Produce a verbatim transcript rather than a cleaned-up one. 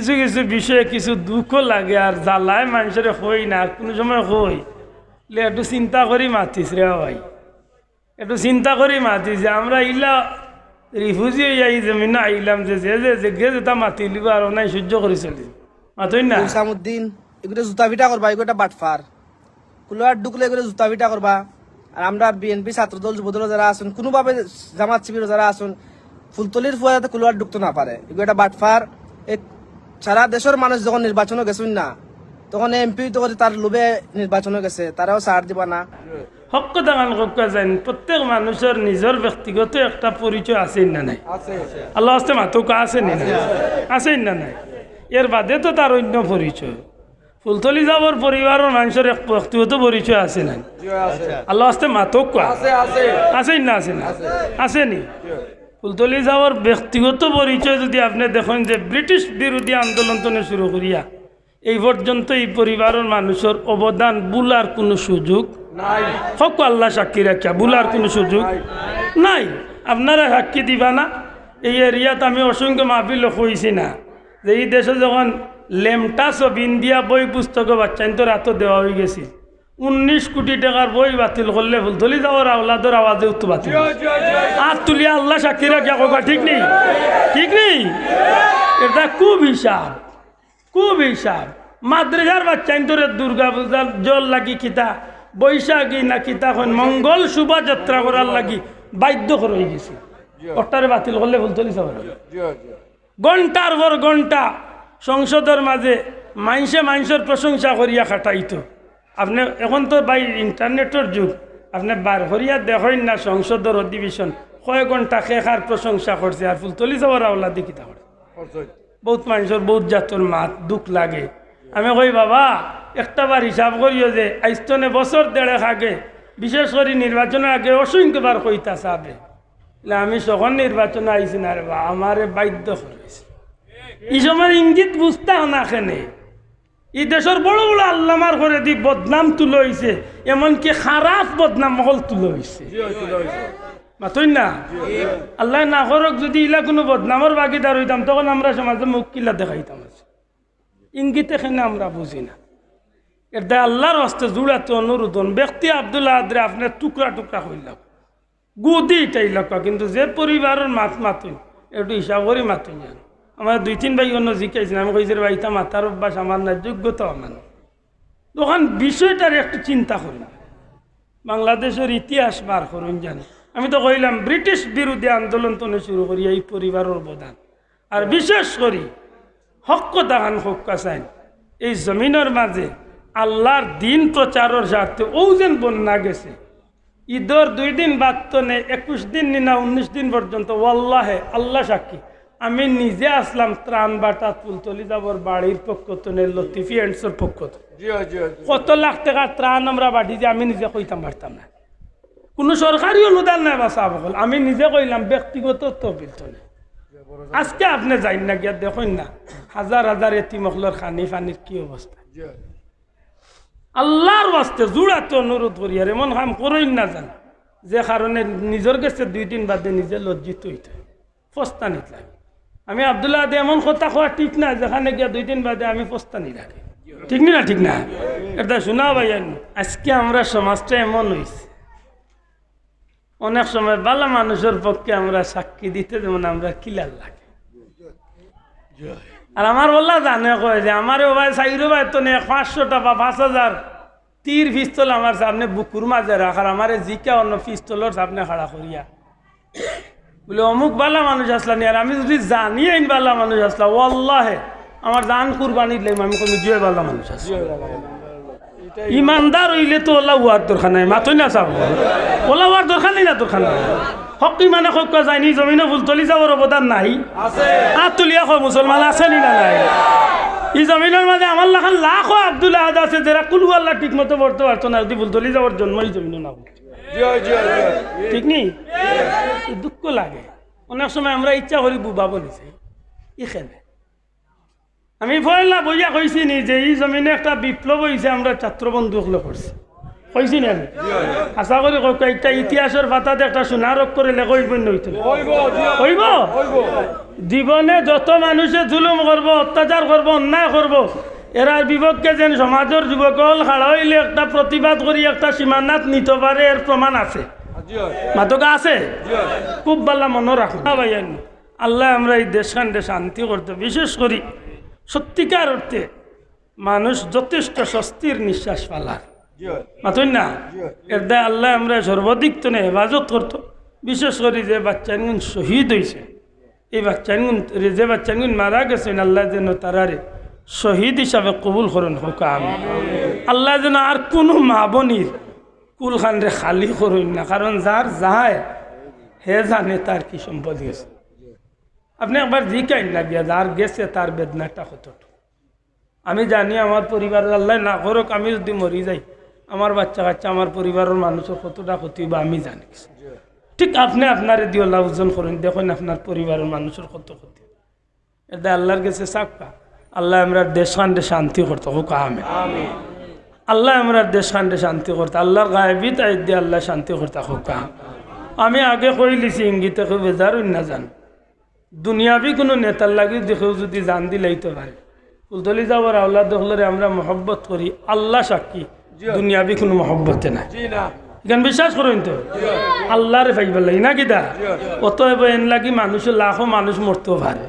কিছু কিছু বিষয়ে কিছু দুঃখ লাগে, আর জ্বালায় মানষরে কই না, আর কুনু সময় কই, লে একটু চিন্তা করি মাতিস রে ভাই, একটু চিন্তা করি মাতিস যে আমরা ইলা রিফিউজি অইয়া ই জমিনো আইলাম, যে যে যে যে যে যেতা মাতিলিবা আর অনাই সহ্য করি চলি, মাতইন না। ইসামুদ্দিন, এগুরে জুতা পিটা করবা, এগু একটা বাটফার। কুলার ঢুকলে এগুরে জুতা পিটা করবা। আর আমরা বিএনপি ছাত্রদল, যুবদল যারা আছইন, কুনুভাবে জামাত শিবির যারা আছইন, ফুলতলির ফুয়া যাতে কুলার ঢুকতো না পারে, এগু একটা বাটফার। এক সারা দেশর মানুষ যখন নির্বাচনো গেছইন না, তখন এমপি তো করে তার লোভে নির্বাচনো গেছে, তারাও ছাড় দিবা না। হক কথা খান কউক্কা যাইন, প্রত্যেক মানুষর নিজর ব্যক্তিগত একটা পরিচয় আছে না নাই? আল্লাহ আস্তে মাতউক্কা, আছে নি না? আছে নি না নাই? এর বাদে তো তার অইন্য পরিচয়। ফুলতলি সাবর পরিবারর মানষর এক ব্যক্তিগত পরিচয় আছে না? আল্লাহ আস্তে মাতউক্কা। আছে নি না? আছে না? আছে নি। ফুলতলি সাবর ব্যক্তিগত পরিচয় যুদি আপনে দেখইন যে ব্রিটিশ বিরোধী আন্দোলন তনে শুরু করিয়া এই পর্যন্ত ই পরিবারর মানষর অবদান ভুলার কুনু সুযোগ নাই। হক আল্লাহ সাক্ষী রাখিয়া ভুলার কুনু সুযোগ নাই। আপনারা সাক্ষী দিবা না? এই এরিয়াত আমি অসংখ্য মাহফিলো কইছি না যে ই দেশো যখন লেমটাস অফ ইন্ডিয়া বই পুস্তকো বাচ্চাইন্তর আতো দেওয়া অইগেছিল, উনিশ কুটি টেকার বই বাতিল করলে ফুলতলি সাবর আওলাদর আওয়াজে উত্তু বাতিল। আত তুলিয়া আল্লাহ সাক্ষী রাখিয়া কউক্কা, ঠিক নি? ঠিক নি? এটা খুব হিসাব। খুব হিসাব। মাদ্রাসার বাচ্চাইন্তরে দুর্গা পূজার জোর লাগি কিতা, বৈশাখী না কিতা কইন, মঙ্গল শোভাযাত্রা করার লাগি বাধ্য করা অইগেছে। অটারে বাতিল করলে ফুলতলি সাবর। ঘন্টার পর ঘন্টা সংসদর মাঝে মানষে মানষর প্রশংসা করিয়া কাটাইতো। আপনে, এখন তো ভাই ইন্টারনেটর যুগ, আপনে বার করিয়া দেখইন না সংসদর অধিবেশন, কয় ঘন্টা কে কার প্রশংসা করছে, আর ফুলতলি সাবর আওলাদে কিতা করছে। বহুত মানষর বহুত জাতর মাত দুঃখ লাগে। আমি কই, "বাবা, একটা বার হিসাব করিও যে আইজ তনে বছর দেড়েক আগে, বিশেষ করি নির্বাচনর আগে অসংখ্যবার কইতা সাবে, ইলা আমি যখন নির্বাচনো আইছি না রে বা, আমারে বাধ্য করাইছে।" ই সময় ইঙ্গিত বুঝতা না কেনে? ই দেশর বড় বড় আল্লামার করেদি বদনাম তুলা অইছে, এমনকি খারাপ বদনাম অকল তুলা অইছে। মাতইন না? আল্লায় না করউক, যুদি ইলা কুনু বদনামর ভাগিদার অইতাম, তখন আমরা সমাজে মুখ কিলা দেখাইতাম? ইঙ্গিতে কেনে আমরা বুঝি না। এরদায় আল্লার ওয়াস্তে জুড়াতে অনুরোধ অন, ব্যক্তি আব্দুল আহাদরে আপনে টুকরা টুকরা করিলাউক্কা, গুদি ইটাইলাউক্কা, কিন্তু যে পরিবারর মাত মাতইন, একটু হিসাব করি মাতইন যান। আমার দুই তিন ভাই অন্য জিকাইছইন, আমি কইছি, "রে ভাই, ইতা মাতার অভ্যাস আমার নাই, যোগ্যতাও আমার নাই।" তখন বিষয়টার একটু চিন্তা করইন, বাংলাদেশর ইতিহাস বার করইন যান। আমি তো কইলাম, ব্রিটিশ বিরোধী আন্দোলন তনে শুরু করিয়া ই পরিবারর অবদান। আর বিশেষ করি হক কথা খান কউক্কা চাইন, এই জমিনর মাঝে আল্লার দিন প্রচারর স্বার্থে অউ যেন বন্যা গেছে, ইদর দুই দিন বাদ তনে একুশ দিন নি না উনিশ দিন পর্যন্ত, ওয়াল্লাহে, আল্লা সাক্ষী, আমি নিজে আছলাম ত্রাণ বাটাত ফুলতলি সাবর বাড়ির পক্ষ তনে, লতিফি এন্ডসর পক্ষ তনে। কত লাখ টেকার ত্রাণ আমরা বাটিছি আমি নিজে কইতাম পারতাম না। কুনু সরকারি অনুদান নাই বা সাব অকল, আমি নিজে কইলাম ব্যক্তিগত তহবিল তনে। আজকে আপনে যাইন না গিয়া দেখইন না, হাজার হাজার এতিম অকলর খানি পানির কি অবস্থা। আল্লার ওয়াস্তে জুড়াতে অনুরোধ করি, আর এমন কাম করইন না যান, যে কারণে নিজর গেছে দুই দিন বাদে নিজে লজ্জিত অইতে অয়, পস্তানিত লাগে। আমি আব্দুল্লাহ আদে এমন কথা কওয়া ঠিক না, যেখানে গিয়া দুই দিন বাদে আমি পস্তানি লাগে। ঠিক নি না? ঠিক না? এটা শুনা ভাই, আজকে আমরা সমাজটা এমন অইছে, অনেক সময় বালা মানুষর পক্ষে আমরা সাক্ষী দিতে যেমন আমরা কিলার লাগে। আর আমার ওলা জানে কয় যে আমারে ও ভাই চাইরো ভাই তো নে পাঁচশো টাকা, পাঁচ হাজার তীর পিস্তল আমার সামনে বুকুর মাঝে রাখার, আমারে জিকা অন্য পিস্তলর সামনে খাড়া করিয়া বলে, "অমুক বালা মানুষ আছলা নি?" আর আমি যুদি জানি এইন বালা মানুষ আছলা, ওয়াল্লাহে আমার জান কুরবানি দিলাম, আমি কইমু, "জুয়ে বালা মানুষ আছলা।" ইমানদার অইলে তো ওলা অওয়ার দরকার নাই, মাতইন না সাব। ওলা অওয়ার দরকার নাই না, দরকার নাই। হক ইমানে কউক্কা যাইন, ই জমিনো ফুলতলি সাবর অবদান নাই? আছে। আত তুলিয়া কও মুসলমান, আছে নি না নাই? ই জমিনর মাঝে আমার লাখান লাখো আব্দুল আহাদ আছে, যেরা কুলহু আল্লাহ ঠিক মতো পড়তে পারতো না, যুদি ফুলতলি সাবর জন্ম ই জমিনো না অইতো। জি, জি, জি। ঠিক নি? দুঃখ লাগে। অনেক সময় আমরা ইচ্ছা করি বুবা বনি যাই। ইখানে আমি পয়লা বইয়া কইছি নি যে ই জমিনো একটা বিপ্লব অইছে, আমরা ছাত্র বন্ধু অকলে করছি। কইছি নি আমি? আশা করি কউক্কা, একটা ইতিহাসর পাতাত একটা সোনার অক্ষরে লেখা অইবো নি অইতো না? অইবো, জি। অইবো? অইবো। জীবনে যত মানুষে জুলুম করব, অত্যাচার করব, অন্যায় করব, এরার বিপক্ষে যেন সমাজর যুবক অকল খাড়া অইলে একটা প্রতিবাদ করি একটা সীমানাত নিতো পারে, এর প্রমাণ আছে। মাতকা আছে? খুব ভালা মনো রাখো। না ভাই, আল্লায় আমরার ই দেশখানরে শান্তি করতো, বিশেষ করি সত্যিকার অর্থে মানুষ যথেষ্ট স্বস্তির নিঃশ্বাস ফালার। মাতইন না? এর দায় আল্লায় আমরার সর্বাধিক তনে হেফাজত করতো। বিশেষ করি যে বাচ্চাইনগুন শহীদ অইছে, এই বাচ্চাইনগুন, যে বাচ্চাইনগুন মারা গেছইন, আল্লায় যেন তারারে শহীদ হিসাবে কবুল করইন, কউক্কা আমিন। আল্লায় যেন আর কুনু মা-বইনর কুলখানরে খালি করইন না, কারণ যার যায়, হে জানে তার কি সম্পদ গেছে। আপনে একবার জিকাইন না গিয়া, যার গেছে তার বেদনাটা কতটুকু। আমি জানি আমার পরিবারর, আল্লায় না করউক, আমি যুদি মরি যাই, আমার বাচ্চা-কাচ্চা, আমার পরিবারর মানুষর কতটা ক্ষতি অইবো আমি জানি। ঠিক আপনে আপনারে দি অলা ওজন করইন, দেখইন আপনার পরিবারর মানুষর কত ক্ষতি। এর দায় আল্লার গেছে চাউক্কা, আল্লায় আমরার দেশখানরে শান্তি করতো, কউক্কা আমিন। আল্লায় আমরার দেশখানরে শান্তি করতো, আল্লার গায়েবী তাইদ দি আল্লায় শান্তি করতা, কউক্কা আমিন। আমি আগে কইলিছি ইঙ্গিতে, কেউ বেজার অইন না যান। দুনিয়াবি কুনু নেতার লাগি যুদি কেউ যুদি জান দিলাইতো পারে, ফুলতলি যাওয়ার আওলাদ অকলরে আমরা মহব্বত করি, আল্লা সাক্ষী, দুনিয়াবি কুনু মহব্বতে নাই। ইখান বিশ্বাস করইন তো? আল্লারে পাইবার লাগি না কিতা? অতএব এন লাগি মানুষে লাখো মানুষ মরতো পারে,